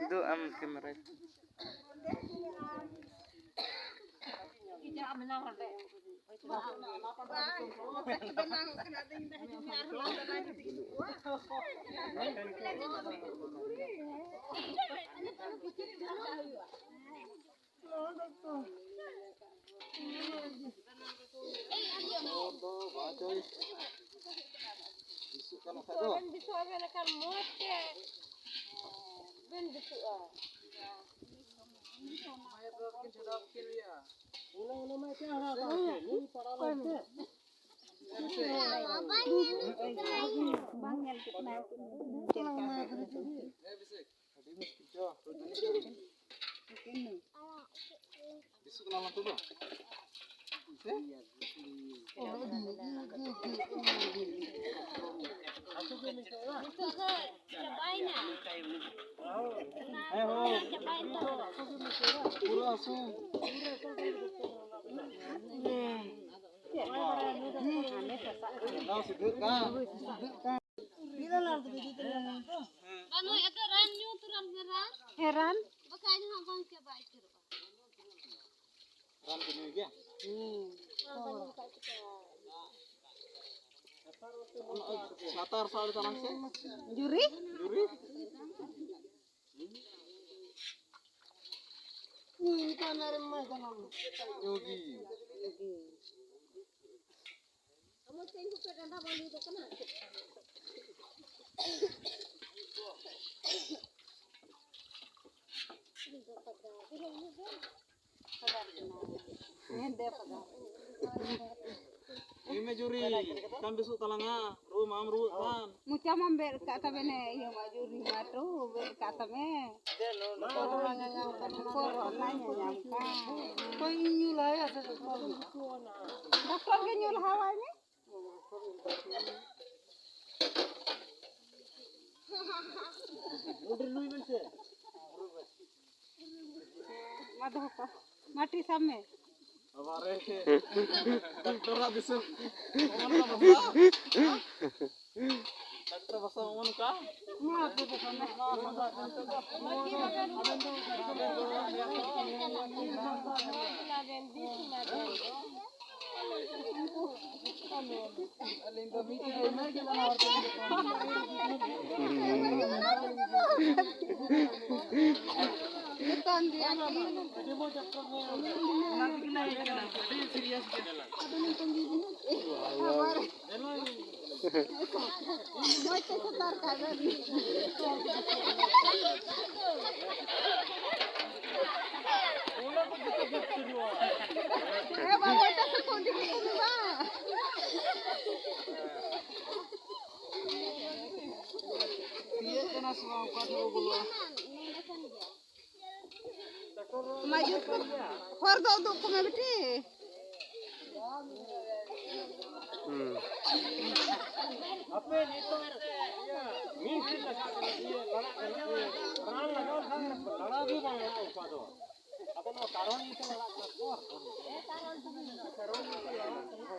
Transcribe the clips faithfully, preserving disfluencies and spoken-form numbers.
ᱫᱩ ᱟᱢ ᱠᱮᱢᱮᱨᱟ᱾ ᱦᱚᱲ ᱫᱚ ᱵᱟᱝ ᱪᱚᱭ ᱵᱤᱥᱩᱜ ᱠᱟᱱᱟ ᱠᱷᱟᱡ ᱫᱚ᱾ ᱵᱮᱱ ᱵᱤᱥᱩᱜᱼᱟ, ᱵᱮᱱ ᱮᱠᱟᱞ ᱢᱚᱡᱽ ᱛᱮ ᱵᱮᱱ ᱵᱤᱥᱩᱜᱼᱟ᱾ ᱵᱟᱝ ᱧᱮᱞ ᱴᱷᱤᱠ ᱠᱟᱱᱟ᱾ ᱟᱹᱰᱤ ᱢᱩᱥᱠᱤᱞ ᱪᱚ᱾ ᱵᱤᱥᱩᱜ ᱠᱟᱱᱟ ᱱᱤᱛᱚᱜ ᱫᱚ᱾ ᱦᱮᱸ? ᱱᱤᱛᱚᱜ ᱫᱚ ᱪᱟᱵᱟᱭᱮᱱᱟ᱾ ᱦᱮᱸ ᱦᱳ᱾ ᱪᱟᱵᱟᱭᱮᱱ ᱛᱟᱵᱚᱱᱟ᱾ ᱯᱩᱨᱟᱹ ᱦᱟᱹᱥᱩ᱾ ᱵᱟᱝ, ᱱᱩᱭ ᱟᱫᱚ ᱨᱟᱱ ᱧᱩ ᱛᱚᱨᱟᱢ ᱦᱮᱨᱟᱱ᱾ ᱦᱮᱨᱟᱱ? ᱵᱟᱠᱷᱟᱡ ᱫᱚ ᱦᱟᱸᱜ ᱵᱟᱝ ᱪᱟᱵᱟ ᱩᱛᱟᱹᱨᱚᱜᱼᱟ᱾ ᱨᱟᱱ ᱠᱚ ᱧᱩᱭ ᱜᱮᱭᱟ? ᱦᱩᱸ᱾ ᱞᱟᱛᱟᱨ ᱥᱟᱲᱮ ᱛᱟᱲᱟᱝ ᱥᱮ? ᱡᱩᱨᱤ? ᱡᱩᱨᱤ? ᱧᱩ ᱜᱮ᱾ ᱧᱩᱭ ᱢᱮ ᱡᱩᱨᱤ, ᱠᱟᱢ ᱵᱮᱥᱚᱜ ᱛᱟᱞᱟᱝᱟ, ᱨᱩᱣᱟᱹ ᱢᱟᱢ ᱨᱩᱣᱟᱹᱜ ᱠᱟᱱ᱾ ᱢᱚᱪᱟ ᱢᱟᱢ ᱵᱮᱫ ᱠᱟᱜ ᱛᱟᱵᱮᱱᱮ, ᱤᱭᱟᱹ ᱢᱟ ᱡᱩᱨᱤ ᱢᱟ ᱴᱩ ᱵᱮᱫ ᱠᱟᱜ ᱛᱟᱢᱮ᱾ ᱠᱚᱨᱳᱱᱟ ᱧᱟᱧᱟᱢ ᱠᱟᱱᱟ᱾ ᱠᱚᱨᱳᱱᱟ ᱧᱟᱧᱟᱢ ᱠᱟᱱ᱾ ᱚᱠᱚᱭ ᱤᱧ ᱧᱩ ᱞᱟᱦᱟᱭᱟ ᱥᱮ ᱪᱚᱥᱢᱟ ᱫᱚ? ᱰᱟᱠᱛᱟᱨ ᱜᱮ ᱧᱩ ᱞᱟᱦᱟᱣᱟᱭ ᱢᱮ᱾ ᱚᱸᱰᱮ ᱞᱩᱭ ᱵᱮᱱ ᱥᱮ᱾ ᱢᱟ ᱫᱚᱦᱚ ᱠᱟᱜ᱾ ᱢᱟᱴᱤ ᱥᱟᱵ ᱢᱮ᱾ ᱵᱟᱵᱟ ᱨᱮ᱾ ᱰᱟᱠᱛᱚᱨᱟᱜ ᱫᱤᱥᱟᱹ᱾ ᱚᱱᱟ ᱵᱟᱵᱟ᱾ ᱰᱟᱠᱛᱟᱨ ᱵᱟᱥᱟ ᱚᱱᱠᱟ᱾ ᱟᱹᱞᱤᱧ ᱫᱚ ᱢᱤᱫᱴᱮᱱ ᱟᱭᱢᱟ ᱜᱮ ᱵᱟᱱᱟ ᱦᱚᱲ ᱠᱚ᱾ ᱡᱚᱛᱚᱱ ᱜᱮᱭᱟ ᱠᱤᱱ᱾ ᱟᱹᱰᱤ ᱢᱚᱡᱽ ᱰᱟᱠᱛᱟᱨ ᱢᱮ᱾ ᱚᱱᱟ ᱛᱮᱜᱮ ᱞᱮ ᱦᱮᱡ ᱠᱟᱱᱟ᱾ ᱟᱹᱰᱤ serious ᱜᱮ᱾ ᱟᱫᱚ ᱱᱤᱛᱚᱝ ᱜᱮ ᱵᱤᱱ ᱦᱮᱡ ᱠᱮᱫ? ᱟᱵᱟᱨ᱾ ᱢᱚᱡᱽ ᱛᱮ ᱥᱩᱛᱟᱨ ᱠᱟᱜ ᱵᱮᱱ᱾ ᱦᱮᱸ, ᱵᱟᱵᱟ, ᱮᱴᱟᱜ ᱥᱮᱫ ᱠᱷᱚᱱ ᱤᱫᱤ ᱠᱟᱛᱮ ᱫᱚ ᱵᱟᱝ᱾ ᱤᱭᱟᱹᱜ ᱠᱟᱱᱟ ᱥᱮ ᱵᱟᱝ? ᱚᱠᱟ ᱴᱷᱮᱱ ᱵᱚ ᱵᱚᱞᱚᱜᱼᱟ? ᱢᱟ ᱡᱩᱛ ᱠᱚ, ᱦᱚᱨ ᱫᱚ ᱩᱫᱩᱜ ᱠᱚᱢᱮ ᱵᱤᱴᱤ᱾ ᱦᱩᱸ᱾ ᱟᱯᱮ ᱱᱤᱛᱚᱜ ᱤᱭᱟᱹ ᱢᱤᱫ ᱴᱷᱮᱱ ᱞᱟᱜᱟᱜ ᱠᱟᱱᱟ, ᱤᱭᱟᱹ ᱞᱟᱲᱟᱜ ᱠᱟᱱᱟ, ᱤᱭᱟᱹ ᱨᱟᱱ ᱞᱟᱜᱟᱣ ᱞᱮᱠᱷᱟᱱ ᱞᱟᱲᱟᱣ ᱜᱮ ᱵᱟᱝ ᱞᱟᱲᱟᱜᱼᱟ ᱚᱱᱠᱟ ᱫᱚ᱾ ᱟᱫᱚ ᱱᱚᱣᱟ ᱠᱟᱨᱚᱱ ᱤᱭᱟᱹᱛᱮ ᱞᱟᱲᱟᱜ ᱠᱟᱱᱟ ᱛᱚ᱾ ᱠᱟᱨᱚᱱ ᱤᱭᱟᱹᱛᱮ ᱞᱟᱲᱟᱜ ᱠᱟᱱᱟ᱾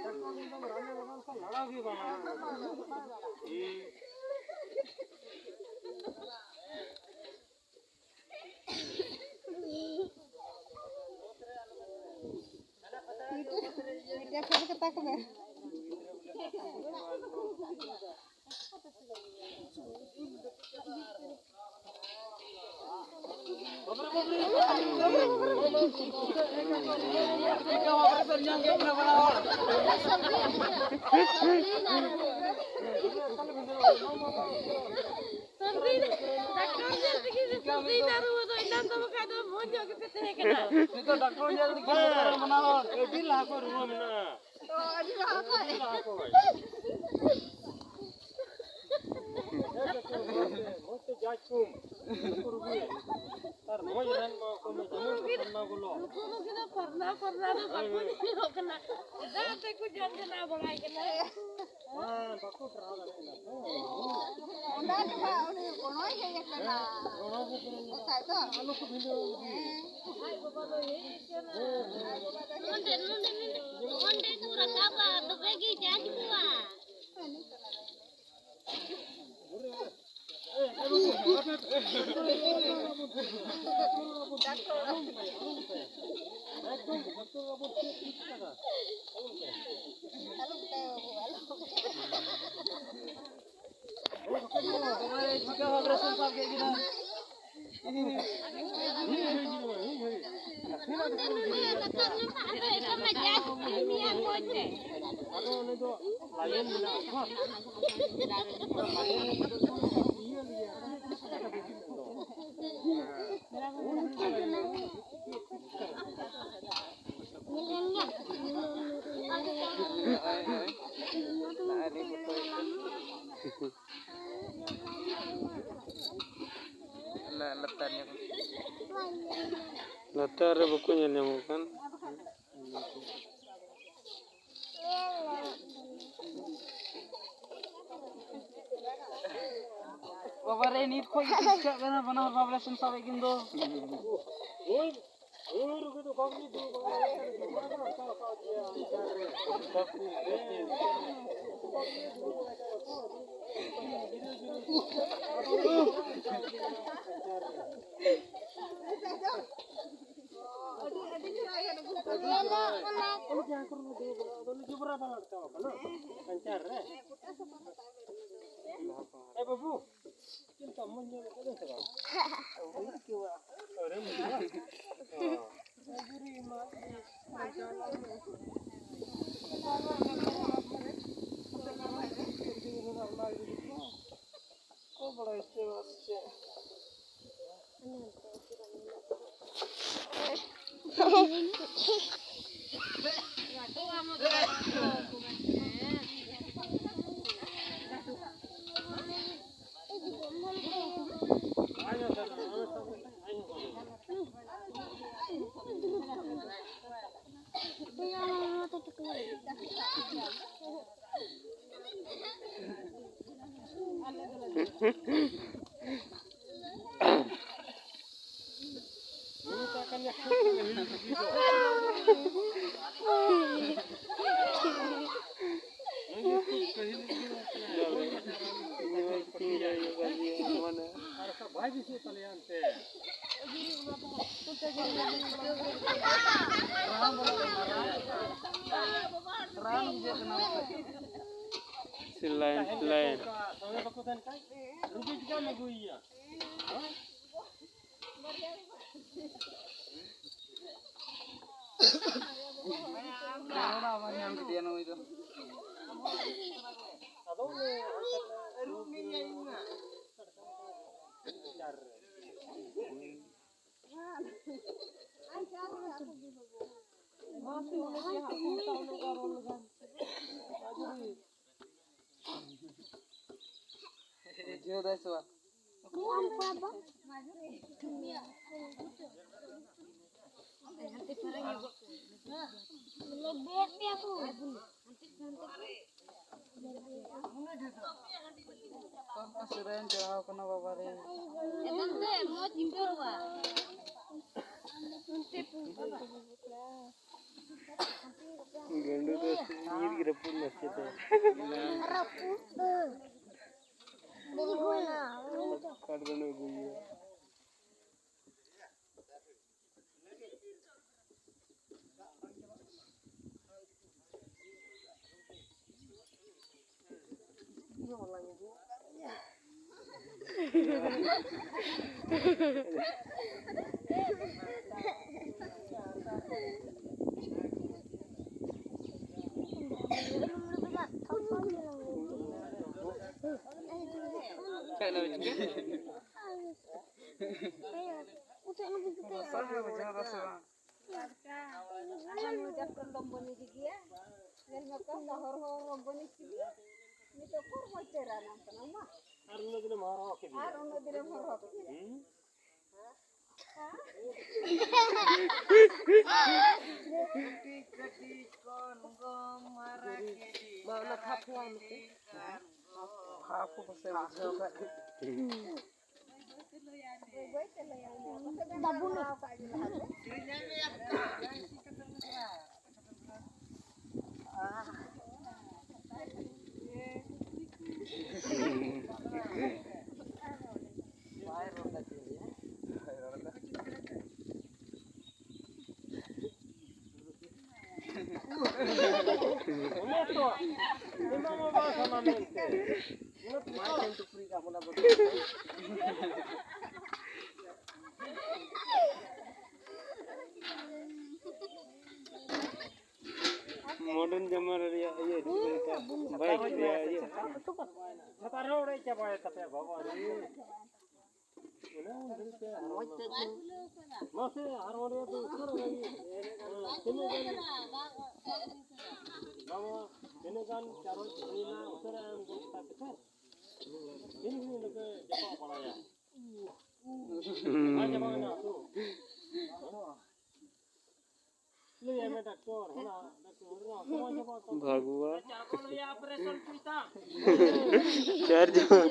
ᱰᱟᱠᱛᱟᱨ ᱮᱠᱫᱚᱢ ᱨᱟᱱ ᱞᱟᱜᱟᱣ ᱞᱮᱠᱷᱟᱱ ᱞᱟᱲᱟᱣ ᱜᱮ ᱵᱟᱝ ᱞᱟᱲᱟᱜᱼᱟ᱾ ᱦᱩᱸ᱾ ᱢᱤᱫᱴᱮᱡ ᱯᱷᱮᱰ ᱠᱟᱛᱟ ᱠᱚ ᱢᱮ᱾ ᱥᱟᱹᱨᱫᱤ, ᱰᱟᱠᱛᱚᱨ ᱧᱮᱞ ᱛᱮᱜᱮ ᱥᱟᱹᱨᱫᱤᱭᱮᱱᱟ, ᱨᱩᱣᱟᱹ ᱫᱚ ᱮᱱᱟᱱ ᱫᱚ ᱵᱟᱠᱷᱟᱡ ᱫᱚ ᱢᱚᱡᱽ ᱧᱚᱜ ᱜᱮᱯᱮ ᱛᱟᱦᱮᱸ ᱠᱟᱱᱟ᱾ ᱱᱤᱛᱚᱜ ᱰᱟᱠᱛᱚᱨ ᱧᱮᱞ ᱛᱮᱜᱮ ᱵᱟᱱᱟ ᱦᱚᱲ ᱟᱹᱰᱤ ᱞᱟᱦᱟ ᱠᱷᱚᱱ ᱨᱩᱣᱟᱹ ᱢᱮᱱᱟᱜᱼᱟ᱾ ᱚ, ᱟᱹᱰᱤ ᱞᱟᱦᱟ ᱠᱷᱚᱱ? ᱟᱹᱰᱤ ᱞᱟᱦᱟ ᱠᱷᱚᱱ᱾ ᱢᱚᱡᱽ ᱛᱮ ᱡᱟᱸᱪ ᱠᱚᱢ᱾ ᱱᱩᱠᱩ ᱨᱩᱜᱤ᱾ ᱟᱨ ᱢᱚᱡᱽ ᱨᱟᱱ ᱮᱢᱟ ᱠᱚ ᱢᱮ, ᱡᱮᱢᱚᱱ ᱠᱚ ᱯᱷᱟᱨᱱᱟ ᱜᱚᱞᱚᱜ᱾ ᱱᱩᱠᱩ ᱨᱩᱜᱤ ᱫᱚ ᱯᱷᱟᱨᱱᱟ, ᱯᱷᱟᱨᱱᱟ ᱫᱚ ᱵᱟᱠᱚ ᱧᱮᱞᱚᱜ ᱠᱟᱱᱟ᱾ ᱫᱟᱜ ᱛᱮᱠᱚ ᱡᱟᱱ ᱡᱟᱱᱟ ᱵᱟᱲᱟᱭ ᱠᱟᱱᱟ᱾ ᱦᱮᱸ, ᱵᱟᱠᱚ ᱯᱟᱲᱦᱟᱣ ᱫᱟᱲᱮᱭᱟᱜ ᱠᱟᱱᱟ᱾ ᱚᱱᱟ ᱫᱚ ᱦᱟᱸᱜ ᱩᱱᱤ ᱜᱚᱲᱚᱭ ᱦᱮᱡ ᱟᱠᱟᱱᱟ᱾ ᱦᱮᱸ, ᱜᱚᱲᱚ ᱜᱮ ᱯᱮᱨᱮᱡ ᱢᱮᱱᱟᱜᱼᱟ᱾ ᱵᱟᱠᱷᱟᱡ ᱫᱚ᱾ ᱟᱞᱚ ᱠᱚ ᱵᱷᱤᱸᱫᱟᱹᱲ ᱜᱮ᱾ ᱦᱮᱸ᱾ ᱱᱚᱸᱰᱮ, ᱱᱚᱸᱰᱮ, ᱱᱚᱸᱰᱮ ᱠᱚ ᱨᱟᱠᱟᱵᱟ, ᱛᱚᱵᱮ ᱜᱮ ᱡᱟᱡᱽ ᱠᱚᱣᱟ᱾ ᱞᱟᱛᱟᱨ ᱨᱮ ᱵᱟᱠᱚ ᱧᱮᱞ ᱧᱟᱢᱚᱜ ᱠᱟᱱ᱾ ᱵᱟᱵᱟ ᱨᱮ, ᱱᱤᱛ ᱠᱷᱚᱱ ᱜᱮ ᱪᱤᱠᱟᱹᱜ ᱠᱟᱱᱟ, ᱵᱟᱱᱟ ᱦᱚᱲ ᱵᱟᱵᱟ ᱨᱮ ᱥᱮᱱ ᱥᱟᱵ ᱠᱤᱱ ᱫᱚ᱾ ᱮ ᱵᱟᱹᱵᱩ, ᱪᱮᱫ ᱞᱮᱠᱟ ᱢᱚᱡᱽ ᱧᱚᱜ ᱠᱟᱱᱟ ᱥᱮ ᱵᱟᱝ? ᱟᱹᱰᱤ ᱠᱮᱣᱟ᱾ ᱟᱹᱰᱤ ᱢᱚᱡᱽ᱾ ᱠᱚ ᱵᱟᱲᱟᱭ ᱪᱮ ᱵᱟᱝ ᱪᱮ? Line line. ᱵᱩᱡᱷᱟᱹᱣ ᱫᱟᱭ ᱥᱮ ᱵᱟᱝ? ᱚᱠᱟ ᱥᱮᱨᱮᱧ ᱪᱟᱞᱟᱣ ᱠᱟᱱᱟ ᱵᱟᱵᱟ ᱨᱮ? ᱮᱠᱫᱚᱢ ᱛᱮ ᱢᱚᱡᱽ ᱟᱹᱭᱠᱟᱹᱣᱟ᱾ ᱜᱟᱹᱰᱩ ᱫᱚ ᱤᱭᱟᱹ ᱨᱮᱜᱮ ᱨᱟᱹᱯᱩᱫ ᱱᱟ ᱥᱮ ᱪᱮᱫ? ᱨᱟᱹᱯᱩᱫ᱾ ᱠᱟᱴ ᱜᱟᱹᱰᱩ ᱟᱹᱜᱩᱭᱮᱭᱟ᱾ ᱵᱩᱡᱷᱟᱹᱣ ᱫᱟ ᱥᱮ ᱵᱟᱝ? ᱟᱨ ᱩᱱᱟᱹᱜ ᱫᱤᱱᱮᱢ ᱦᱚᱨᱦᱚ ᱠᱮᱫᱮᱭᱟ᱾ ᱟᱨ ᱩᱱᱟᱹᱜ ᱫᱤᱱᱮᱢ ᱦᱚᱨᱦᱚ ᱠᱮᱫᱮᱭᱟ᱾ ᱦᱩᱸ? ᱠᱟᱹᱴᱤᱡ ᱠᱟᱹᱴᱤᱡ ᱠᱷᱚᱱ ᱜᱚᱢ ᱦᱟᱨᱟ ᱠᱮᱫᱮᱭᱟ᱾ ᱢᱟ, ᱚᱱᱟ ᱠᱷᱟᱯ ᱦᱚᱸ ᱢᱮᱥᱮ᱾ ᱠᱷᱟᱯ ᱦᱚᱸ ᱯᱟᱥᱮ ᱵᱩᱡᱷᱟᱹᱣ ᱠᱟᱜ ᱜᱮ᱾ ᱵᱟᱹᱵᱩ ᱞᱚ᱾ ᱢᱚᱰᱟᱨᱱ ᱡᱟᱢᱟᱱᱟ ᱨᱮᱭᱟᱜ ᱤᱭᱟᱹ, ᱵᱟᱭᱤᱠ ᱨᱮᱭᱟᱜ ᱤᱭᱟᱹ᱾ ᱡᱷᱚᱛᱚ ᱨᱮᱦᱚᱸ ᱚᱲᱮᱡ ᱪᱟᱵᱟᱭ ᱛᱟᱯᱮᱭᱟ ᱵᱟᱵᱟ ᱨᱮ᱾ ᱢᱟᱥᱮ ᱟᱨ ᱚᱸᱰᱮ ᱫᱚ ᱩᱥᱟᱹᱨᱟ ᱜᱮ᱾ ᱛᱤᱱᱟᱹᱜ ᱜᱟᱱ, ᱵᱟᱵᱟ, ᱛᱤᱱᱟᱹᱜ ᱜᱟᱱ ᱪᱟᱨᱚᱡ ᱦᱩᱭᱱᱟ, ᱩᱥᱟᱹᱨᱟ ᱮᱢ ᱜᱚᱫ ᱠᱟᱜ ᱯᱮᱥᱮ᱾ ᱛᱤᱱ ᱜᱷᱟᱹᱲᱤᱡ ᱱᱚᱰᱮ ᱡᱟᱯᱟᱜ ᱵᱟᱲᱟᱭᱟ? ᱟᱨ ᱪᱟᱵᱟ ᱢᱮᱱᱟᱜᱼᱟ ᱛᱚ᱾ ᱞᱟᱹᱭ ᱢᱮ ᱰᱟᱠᱛᱚᱨ, ᱦᱮᱸ, ᱰᱟᱠᱛᱚᱨ, ᱦᱮᱸ, ᱥᱚᱢᱚᱭ ᱪᱟᱵᱟ ᱠᱟᱱᱟ᱾ ᱵᱷᱟᱜᱽᱣᱟ᱾ ᱪᱟᱨ ᱡᱚᱱ᱾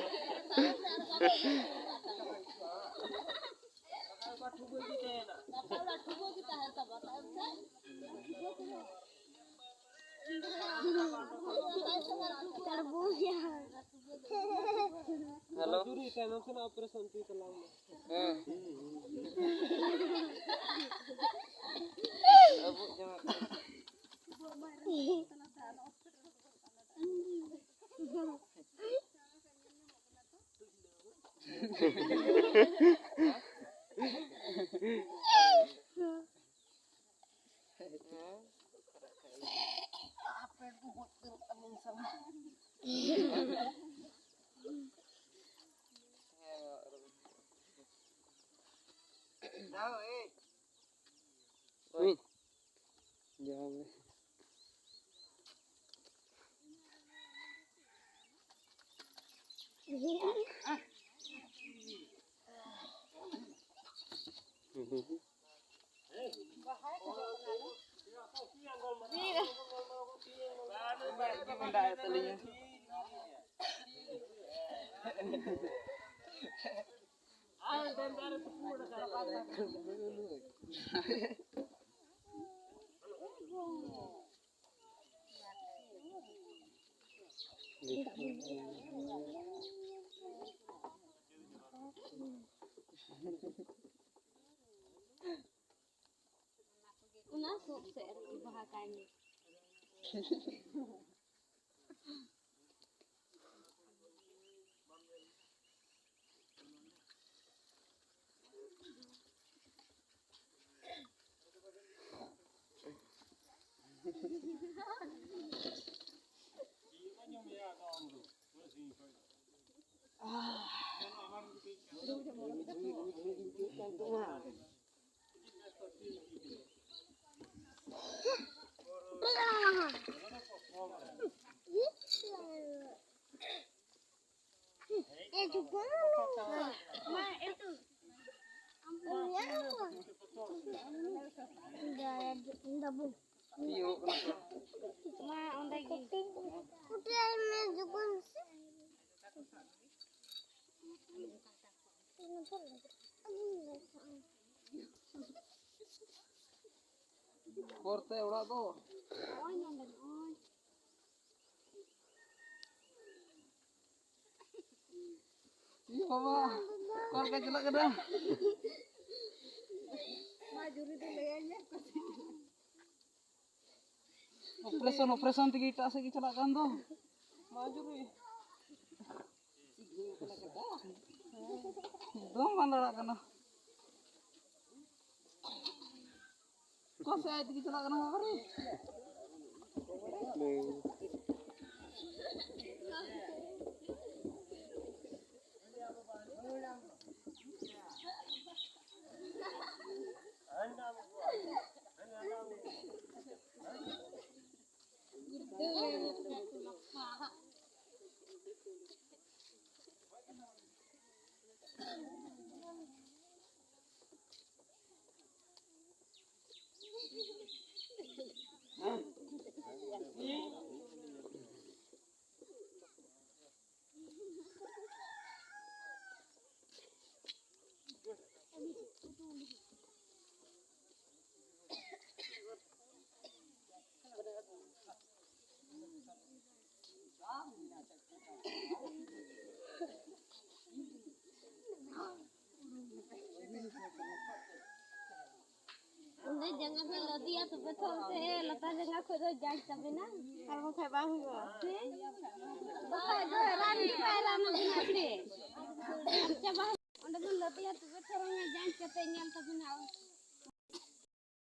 ᱦᱮᱞᱳ᱾ ᱦᱮᱸ᱾ ᱟᱵᱚ ᱡᱟᱦᱟᱸ ᱡᱚᱦᱟᱨ ᱜᱮ᱾ ᱚᱱᱟ ᱥᱩᱨ ᱥᱮᱫ ᱨᱮ ᱵᱟᱦᱟ ᱠᱟᱭ ᱢᱮ᱾ ᱢᱟ ᱚᱸᱰᱮ ᱜᱮ᱾ ᱚᱠᱚᱨᱛᱮ ᱚᱲᱟᱜ ᱫᱚ? ᱱᱚᱜᱼᱚᱭ ᱱᱚᱰᱮ, ᱱᱚᱜᱼᱚᱭ᱾ ᱤᱭᱟᱹ ᱵᱟᱵᱟ, ᱚᱠᱟ ᱞᱮᱠᱟ ᱪᱟᱞᱟᱜ ᱠᱟᱱᱟ? ᱚᱯᱟᱨᱮᱥᱚᱱ, ᱚᱯᱟᱨᱮᱥᱚᱱ ᱛᱮᱜᱮ ᱮᱴᱟᱜ ᱥᱮᱫ ᱜᱮ ᱪᱟᱞᱟᱜ ᱠᱟᱱ ᱫᱚ᱾ ᱢᱟ ᱡᱩᱨᱤ᱾ ᱮᱠᱫᱚᱢ ᱵᱟᱝ ᱞᱟᱲᱟᱜ ᱠᱟᱱᱟ᱾ ᱚᱠᱟ ᱥᱮᱫ ᱟᱡ ᱛᱮᱜᱮ ᱪᱟᱞᱟᱜ ᱠᱟᱱᱟ ᱵᱟᱵᱟ ᱨᱮ᱾ ᱚᱸᱰᱮ ᱡᱟᱸᱜᱟ ᱯᱮ ᱞᱟᱫᱮᱭᱟ, ᱛᱚᱵᱮ ᱛᱚ ᱚᱱᱛᱮ ᱞᱟᱛᱟᱨ ᱡᱟᱸᱜᱟ ᱠᱷᱚᱡ ᱫᱚ ᱡᱟᱡᱽ ᱛᱟᱵᱮᱱᱟ᱾ ᱟᱨ ᱵᱟᱠᱷᱟᱡ ᱵᱟᱝ ᱦᱩᱭᱩᱜᱼᱟ᱾ ᱦᱮᱸ? ᱵᱟᱠᱷᱟᱡ ᱫᱚ ᱨᱟᱱ ᱞᱮᱠᱷᱟᱡ ᱨᱟᱱ ᱟᱵᱮᱱᱟ ᱥᱮ? ᱪᱟᱵᱟ᱾ ᱚᱸᱰᱮ ᱵᱚᱱ ᱞᱟᱫᱮᱭᱟ, ᱛᱚᱵᱮ ᱛᱷᱚᱨᱚᱝ ᱡᱟᱸᱪ ᱠᱟᱛᱮ ᱧᱮᱞ ᱛᱟᱵᱚᱱᱟ᱾